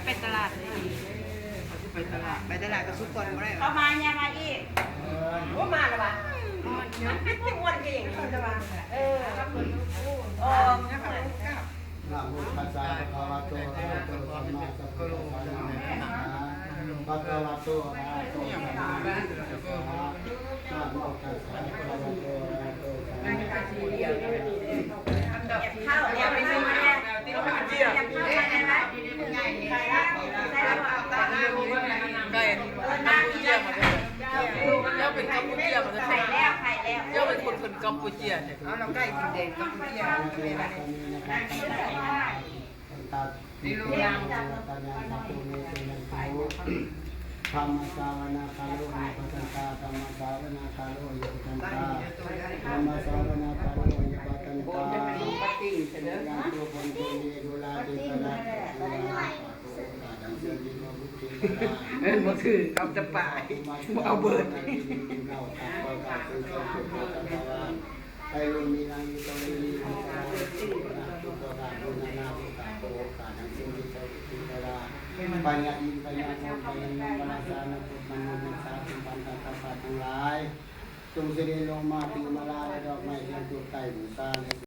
ໄປຕະຫຼາດເລີຍ ໄປຕະຫຼາດ ໄປຕະຫຼາດກໍສຸກກ່ອນບໍ່ໄດ້ ເຂົ້າມາ ຍ່າງມາອີກ ໂອ້ ມາແລ້ວຫວາ ມ່ວນເພງ ເອີ ນະໂມຕັດສະ ພະຄະວະໂຕ ອະລະຫະໂຕ ສຳມາສຳພຸດທັດສະ ນະໂມຕັດສະ ພະຄະວະໂຕ ອະລະຫະໂຕ ສຳມາສຳພຸດທັດສະ ນະໂມຕັດສະ ພະຄະວະໂຕ ອະລະຫະໂຕ ສຳມາສຳພຸດທັດສະ ເຂົ້າແລ້ວ ໄປຊື້ມາແລ້ວ ໄກ່ ເຈົ້າເປັນກຳປູເຈຍ ເຈົ້າເປັນຄົນ ຄົນກຳປູເຈຍ ເອົາລະໄກ່ກິນແດງກຳປູເຈຍ ທຳມະສາວະນາກາໂລ ອະຍະປະຕັນຕາ ທຳມະສາວະນາກາໂລ ອະຍະປະຕັນຕາ ທຳມະສາວະນາກາໂລ ອະຍະປະຕັນຕາ ເອີ້ນບໍ່ຖືກ ເອົາແຕ່ປາຍ ບໍ່ເອົາເບີດ ໄປລຸນມີນາງຢູ່ຕອນນີ້ ພະຍາອິນ ພະຍາໂມນ ພະຍາຍົມ ພະລາຊາ ນັກບົດມະນຸດ ນັກສາສົມພັນ ທັງສັບພະທັງຫຼາຍ ຈົ່ງສະເດັດລົງມາຖືມາລາ ແລະ ດອກໄມ້ທຽນທູບໄຕ້ບູຊາ ແລະ